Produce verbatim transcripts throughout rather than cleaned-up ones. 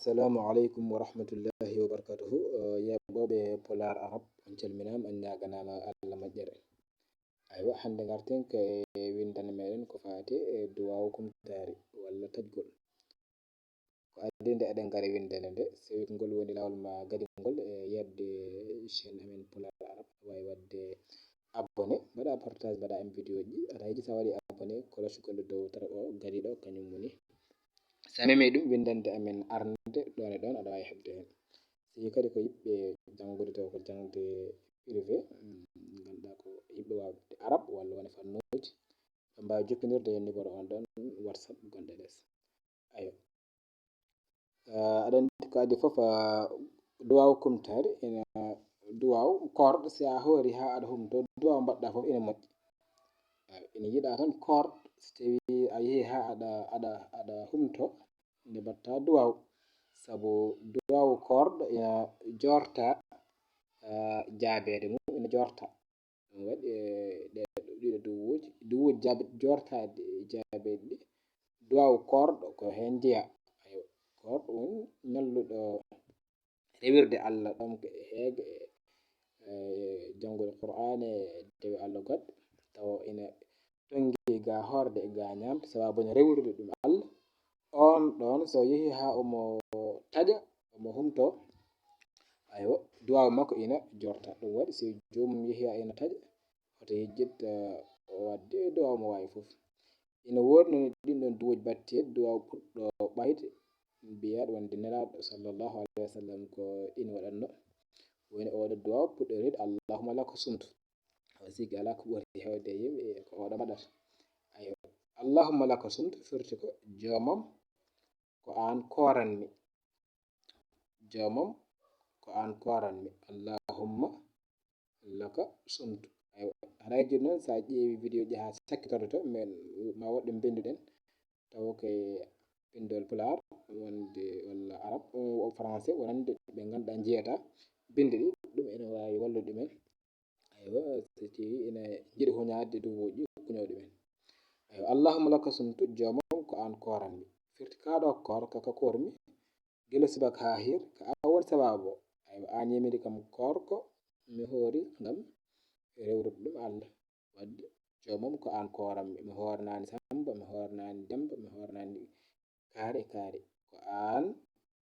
Assalamu aleykum wa rahmatullahi wa barakatuhu. Eh, yeeɓooɓe Pulaar Arab, on calminaama, on ñaaganaama Allah moƴƴere. Aywa, hannde ngarten ko e winndannde meɗen ko faati e duwaawu kumtaari walla taƴgol. Ko adii nde eɗen ngari winndannde nde, so ngol woni laawol ma gadingol e yeeɓde chaîne amen Pulaar Arab, a waawi waɗde abonné, mbaɗa partage, mbaɗa aimé vidéo ji. Aɗa yiɗi sa waɗi abonné, cloche gonɗo dow tara o gadiiɗo, kañum woni. Sa memi ɗum, winndannde amen arnde ɗon e ɗon, aɗa waawi heɓde heen. Si kadi ko yiɗɓe janngude taw ko jaŋde privé, mm, ngannduɗaa ko yiɗɓe waawde Arab walla woni fannuuji, ɓe mbaawi jokkondirde e numéro on ɗon WhatsApp gonɗo les. Ayo. Ah, aɗa anndi ko adii fof, ah, duwaawu kumtaari, ina duwaawu koorɗo, si a hoori haa aɗa humto, duwaawu mbaɗɗa fof ina moƴƴi. Ah, ina yiɗa tan koorɗo, so tawi a yehi haa aɗa, aɗa, aɗa humto, nde mbaɗta duwaawu. Sabu duwaawu koorɗo ina joorta, ah, jaabeede mum ina joorta. Ɗum waɗi, e ɗee ɗiɗo duwuuji, duwuuji jaabe-, joortaaɗi e jaabeeɗi ɗi, duwaawu koorɗo ko heen jeyaa. Aywa, koorɗo woni ñalluɗo rewirde Allah ɗon ko e heege, e, e janngude Qur'aana, e dewe Allah goɗɗe, tawa ina tonngi ga hoorde e ga ñaamde, sababu ene rewirde ɗum Allah. On ɗon so yehi haa omo taƴa, omo humto, aywa, duwaawu makko ina joorta. Ɗum waɗi si joomum yehi haa ina taƴa, hoto yejjit, eh, o waɗde duwaawu mo waawi fof. Ina woodi noon ɗin ɗon duwaaji batteeɗi, duwaawu ɓurɗo ɓaayde, mbiyaɗo wonde Nelaaɗo sallallahu alayhi wa sallam ko ɗin waɗatno. Woni oɗo duwaawu puɗɗoriiɗo, "Allahumma laka sumtu." Awa sigi alaa ko ɓuri heewde e yimɓe ko oɗo mbaɗata. Aywa, "Allahumma laka sumtu" firti ko, "Joomam, ko aan kooranmi." Joomam, ko aan kooranmi. "Allahumma laka sumtu." Aywa, haray jooni noon, so a ƴeewi vidéo ji haa sakkitorde to, men, ma woɗɗe mbinnduɗen, tawa ko e binndol Pulaar, wonde, walla Arab, o, o Français, wonande ɓe ngannduɗaa njiyata binndi ɗi, ɗum ene waawi wallude men. Aywa, so tawi ina njiɗi huñaade duwuuji, kuñooɗi men. Aywa, "Allahumma laka sumtu", joomam, ko aan kooranmi. Firti kaa ɗo koorka ka koormi, gila subaka haa hiir, ko aan woni sabaabu o. Aywa, aan yamiri kam koorko, mi hoori ngam rewrude ɗum Allah. Waɗde, joomam, ko aan kooranmi. Mi hoornaani Samba, mi hoornaani Demba, mi hoornaani kaari e kaari. Ko aan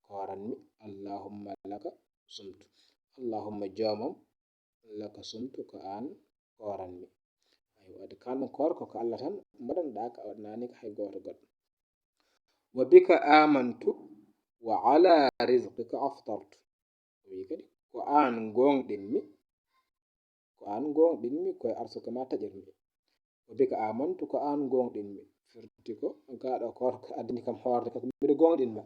kooranmi. "Allahumma laka sumtu." Allahumma, joomam, "laka sumtu", ko aan kooranmi. Aywa, waɗde kaan ɗon koorko ko Allah tan mbaɗanɗaa ka, a waɗanaani ka hay gooto goɗɗo. "Wa bika amantu wa ala rizqika aftartu." O wiyi kadi, "Ko aan gooŋɗinmi, ko aan gooŋɗinmi, ko e arsuka ma taƴirmi." "Wa bika amantu", ko aan gooŋɗinmi. Firti ko kaa ɗo koorka addani kam hoorde, kadi mbiɗo gooŋɗin ma.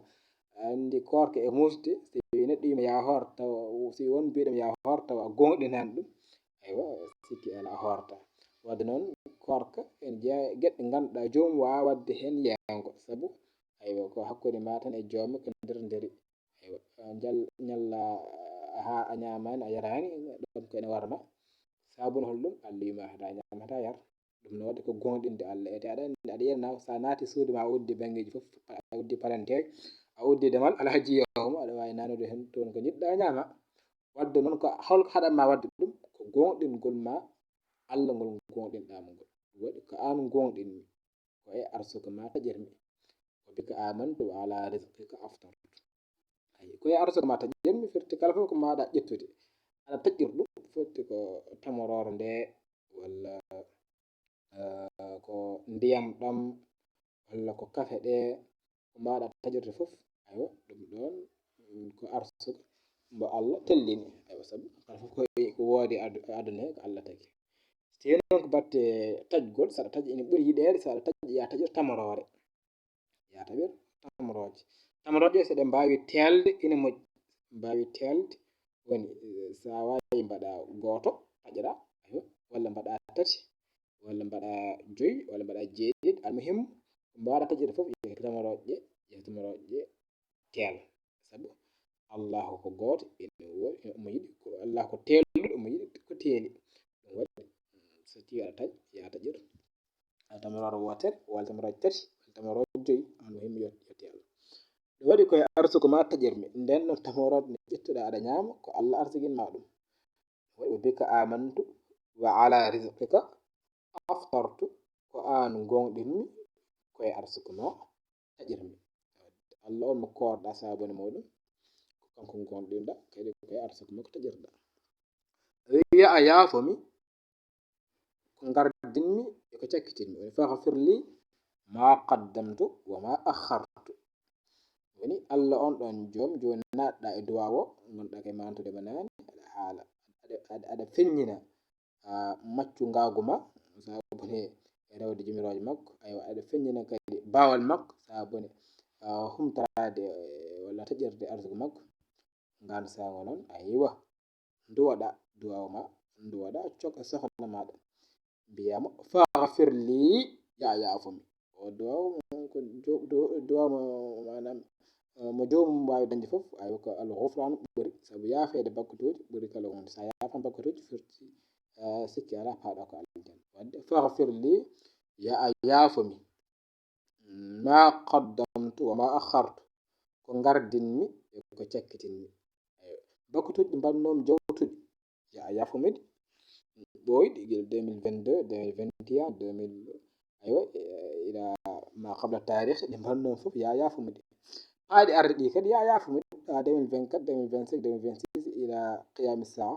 A anndi koorka e muusde, si neɗɗo wiima yaa hoor, tawa, si won mbiɗam yaa hoor, tawa a gooŋɗinaani ɗum. Aywa, sikki alaa, a hoorta. Waɗde noon, koorka ene jeyaa e geɗe ɗe ngannduɗaa joomum waawaa waɗde heen yeeyngo. Sabu, aywa, ko hakkunde ma tan e joomum ko nder nderi. Aywa, a njal-, ñalla haa a ñaamaani, a yaraani, ɗum ko ene warma. Sabu no hol ɗum? Allah wiima haɗa ñaama, haɗa yar. Ɗum no waɗde ko gooŋɗinde Allah. Ete aɗa anndi, aɗa yiya na, so a naati suudu ma, a uddi banngeeji fof, a uddi palanteer, a uddi damal, alaa jiyoowo mo, aɗa waawi naanude heen toon ko njiɗɗaa ñaama. Waɗde noon, ko hol ko haɗat ma waɗde ɗum? Ko gooŋɗingol ma Allah ngol gooŋɗinɗaa mo ngol. Waɗi ko aan gooŋɗinmi, ko e arsuka ma taƴirmi. "Wa bika amantu wa ala rizqika aftartu." Ayi, ko e arsuka ma taƴirmi firti kala fof ko mbaɗa ƴettude. Aɗa taƴir ɗum, firti ko tamoroore nde, walla, eh, ko ndiyam ɗam, walla ko kafe ɗe, ko mbaɗa taƴirde fof. Aywa, ɗum ɗon, mm, ko arsuka mbo Allah tellini. Aywa, sabu kala fof ko, ko woodi adu-, aduna he ko Allah tagi. So tawi noon ko batte taƴgol, so aɗa taƴa ina ɓuri yiɗeede, so aɗa taƴa, yaa taƴir tamoroore. Yaa taƴir tamorooje. Tamorooje, so ɗe mbaawi teelde, ina moƴƴi. Mbaawi teelde, woni, eh, so a waawi mbaɗa gooto, taƴra, aywa, walla mbaɗa tati, walla mbaɗa joyi, walla mbaɗa jeeɗiɗi. Almuhim, ko mbaawɗa taƴirde fof, yehi tamorooje, yehi tamorooje, teel. Sabu Allahu ko gooto, ene woodi, omo yiɗi ko, Allah ko teelɗo, omo yiɗi ko teeli. Ɗum waɗi, so tawi aɗa taƴ-, yaa taƴir. A tamorooje wootere, walla tamorooje tati, walla tamorooje joyi, almuhim yo, yo teel. Ɗum waɗi ko e arsuku ma taƴirmi, nden no tamoroode nde ƴettuɗa aɗa ñaama, ko Allah arsigin ma ɗum. Waɗi wa bika amantu wa ala rizqika aftartu, ko an gonɗinmi, ko e arsuku ma taƴirmi. Allah on mo koorɗa sabone muɗum, ko kanko gonɗinɗa, kadi ko e arsuku ma ko taƴirɗa. Wi ya a yaafo mi ko ngardinmi e ko cakkitinmi. Woni faghfir li ma qaddamtu wa ma akhartu. Woni Allah on ɗon joom, joni naatɗa e duwawo, gonɗa kay mantude ma nani, aɗa haala, aɗa, aɗa, aɗa feññina, ah, maccu ngagu ma, sabune e rewde jomiraji makko, aywa, aɗa feññina kadi bawal makko, sabune, ah, humtorade, eh, walla taƴirde arsugu makko. Ngan sago non, aywa. Ndu waɗa duwaw ma, ndu waɗa coka sohna maɗa. Mbiyamo, faghfir li, ya yaafo mi. O duwaw ko duwaw ma, manam, eh, mo joomum wawi dañde fof, ay ko al ghufran ɓuri, sabu yaafede bakkutuji ɓuri kala hunde. Sa yaafan bakkutuji firti, eh, sikki ala paɗa ko aljanna. Wadde faghfir li, ya a yaafo mi. Ma qaddamtu wa ma akhartu, ko ngardinmi e ko cakkitinmi. Eyyo. Bakkutuji ɗi mbannomi jawtuɗi, ya a yaafo mi ɗi. Ɓooyɗi gila deux mille vingt-deux, deux mille vingt et un, deux mille, aywa, eh, ila ma qabla tarikh, ɗi mbannomi fof, ya a yaafo mi ɗi. Paaɗi arde ɗi kadi, ya a yaafo mi ɗi. Ah, deux mille vingt-quatre, deux mille vingt-cinq, deux mille vingt-six, ila qiyami saa,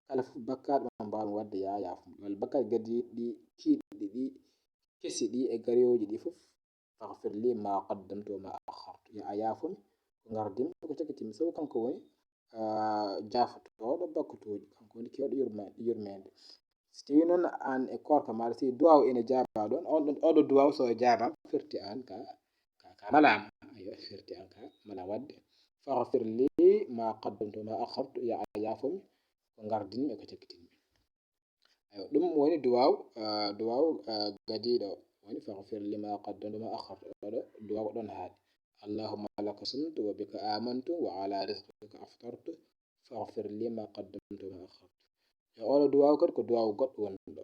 kala fof bakkaat ma mbawmi wadde, ya a yaafo mi ɗi. Walla bakkaat gadi ɗi kiiɗɗi ɗi, kesi ɗi e gariyooji ɗi fof, faghfir li ma qaddamtu wa ma akhartu. Ya a yaafo mi ko ngardinmi, ko cakkitinmi. Sabu kanko woni, ah, jaafotooɗo bakkutuji, kanko woni kewɗo yurma-, yurmende. Si tawi noon an e koorka maɗa, si duwaw ene jaaba ɗon, on ɗon, oɗo duwaw so jaaba, firti an ka, ka, ka malama. Ayo, firti an ka malama. Wadde, faghfir li ma qaddamtu wa ma akhartu, ya a yaafo mi ko ngardinmi e ko cakkitinmi. Eyyo, ɗum woni duwaw, ah, duwaw, ah, gadiiɗo, woni faghfir lima qaddamtu ma akhartu. Oɗo duwaw ɗon haaɗi. Allahumma laka sumtu wa bika amantu wa ala rizqika aftartu, faghfir lima qaddamtu ma akhartu. Yo, oɗo duwaw kadi ko duwaw goɗɗo woni ɗo.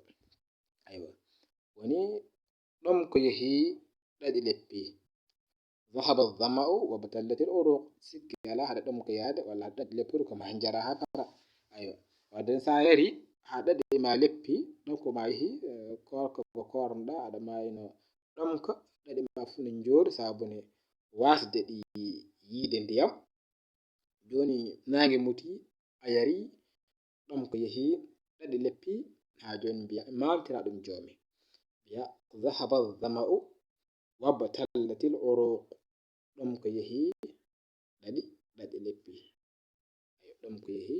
Aywa. Woni ɗom ko yehi ɗaɗi leppi. Dhahaba dhama'u wa btallatil uruq. Sikki alaa, haɗa ɗom ko yaade, walla haɗa ɗaɗi leppude ko ma njara haa para. Aywa. Wadde sa yari haa ɗaɗi ma leppi, ɗom ko ma yehi, eh, koorka ko koornoɗa, aɗa maayno ɗom ko ɗaɗi ma fof ne njoori, sabune wasde ɗi yiide ndiyam. Joni naange muti, a yari, ɗom ko yehi ɗaɗi leppi, haa joni mbiya, maantira ɗum joomi. Mbiya, dhahaba dhama'u wa btallatil uruq. Ɗom ko yehi ɗaɗi, ɗaɗi leppi. Ayo, ɗom ko yehi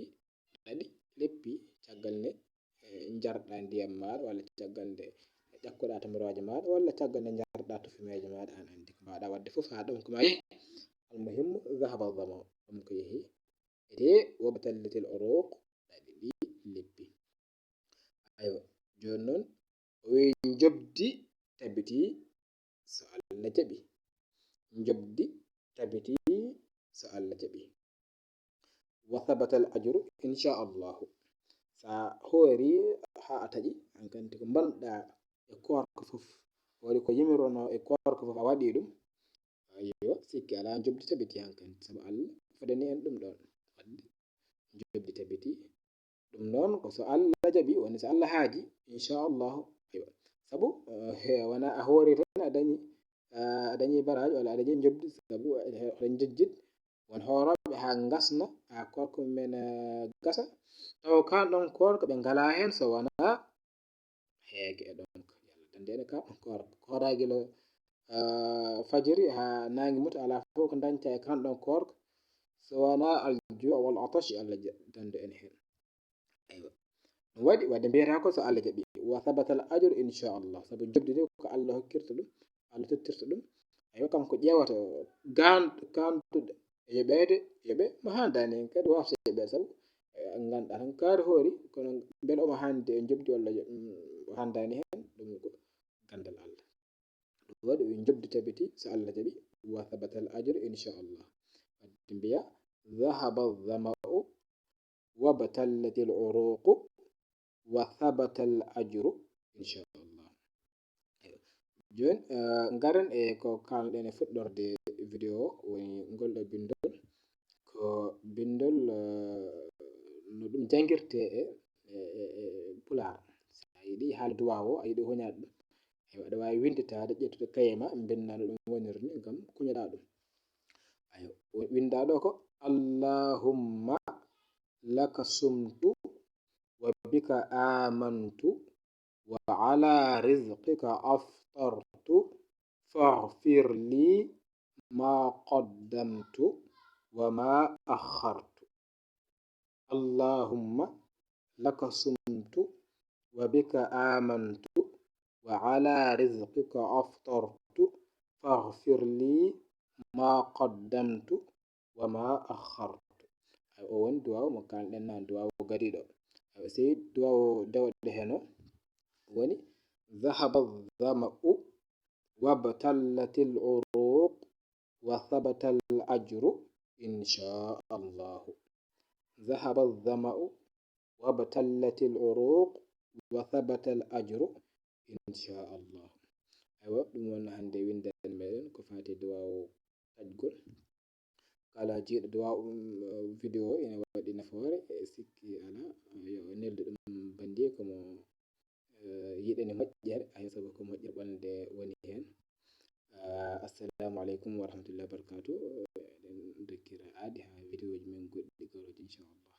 ɗaɗi leppi, caggal nde, eh, njarɗa ndiyam maɗa, walla caggal nde ƴakkuɗa tamrooje maɗa, walla caggal nde njarɗa tufimeeje maɗa, an andi ko mbaɗa wadde fof haa ɗom ko ma yehi. Almuhimmu, dhahaba dhama'u, ɗom ko yehi. Ete, wa btallatil uruq, ɗaɗi ɗi leppi. Aywa, joni noon, o wi njoɓdi tabiti so Allah jaɓi. Njoɓdi tabiti so Allah jaɓi. Wa thabata al ajru, inchallahu. Sa hoori haa a taƴi, hankanti ko mbanɗa e koorka fof, hoori ko yimirono e koorka fof a waɗi ɗum. Aywa, sikki alaa, njoɓdi tabiti hankanti, sabu Allah fodani en ɗum ɗon. Wadde njoɓdi tabiti, ɗum noon ko so Allah jaɓi, woni so Allah haaji, inchallahu. Aywa. Sabu, eh, he, wona a hoori tan a dañi, eh, a dañi baraaji, walla a dañi njoɓdi, sabu, eh, eɗen njejjit won hoorooɓe haa ngasna, haa koorka men, eh, gasa, taw kan ɗon koorka ɓe ngalaa heen so wonaa heege e ɗomka. Yalla dande en e kan ɗon koorka. Koora gila, ah, fajiri haa naange muta, alaa fof ko dañta e kan ɗon koorka so wonaa al juu' wal atash, Yalla ja-, dandu en heen. Aywa. Ɗum waɗi, wadde mbiyata ko so Allah jaɓi. Wa thabata al ajru inchallah. Sabu njoɓdi ndi ko Allah hokkirta ɗum, Allah tottirta ɗum. Aywa, kanko ƴeewata gaan-, kaantuɗo e yoɓeede, yoɓe mo haandaani heen kadi wafta yoɓeede, sabu, eh, ngannduɗaa tan kaari hoori, kono mbele omo haandi e njoɓdi walla yo-, mm, o haandaani heen, ɗum ko ganndal Allah. Ɗum waɗi o njoɓdi tabiti, so Allah jaɓi, wa thabata al ajru inchallah. Wadde mbiya, dhahaba dhama'u wa btallatil uruqu wa thabata al ajru inchallah. Jooni, eh, ngaren e ko kaalnoɗen e fuɗɗorde video o woni ngol ɗo binndol. Ko binndol no ɗum janngirtee e e pulaar. So a yiɗi haala duwaaw o, a yiɗi huñaade ɗum, ayo, aɗa waawi winnditaade, ƴettude kaye ma, mbinnda no ɗum woniri ni ngam kuñoɗaa ɗum. Ayo, winndaa ɗo ko: Allahumma laka sumtu wa bika amantu wa ala rizqika aftartu faghfir li ma qaddamtu wa ma akhartu. Allahumma laka sumtu wa bika amantu wa ala rizqika aftartu faghfir li ma qaddamtu wa ma akhartu. Ay, o woni duwaaw mo kaalɗen naan, duwaaw gadiiɗo. Ay, sey duwaaw dewɗe heno woni: Dhahaba dhama'u wabtallatil uruq wa thabatal ajru insha Allahu. Dhahaba dhama'u wabtallatil uruq wa thabatal ajru insha Allah. Aywa, ɗum won hannde winndere meɗen ko faati duwaaw taƴgol. Kala jiiɗo duwaaw video ina waɗi nafoore, e sikki alaa, yo neldu ɗum banndiye ko mo yiɗani moƴƴere, ayo, sabu ko moƴƴere ɓernde woni heen. Assalamu aleykum wa rahmatullahi wa barakatuh. Eɗen dokkira aadi haa videoji men goɗɗi garooji, inchallah.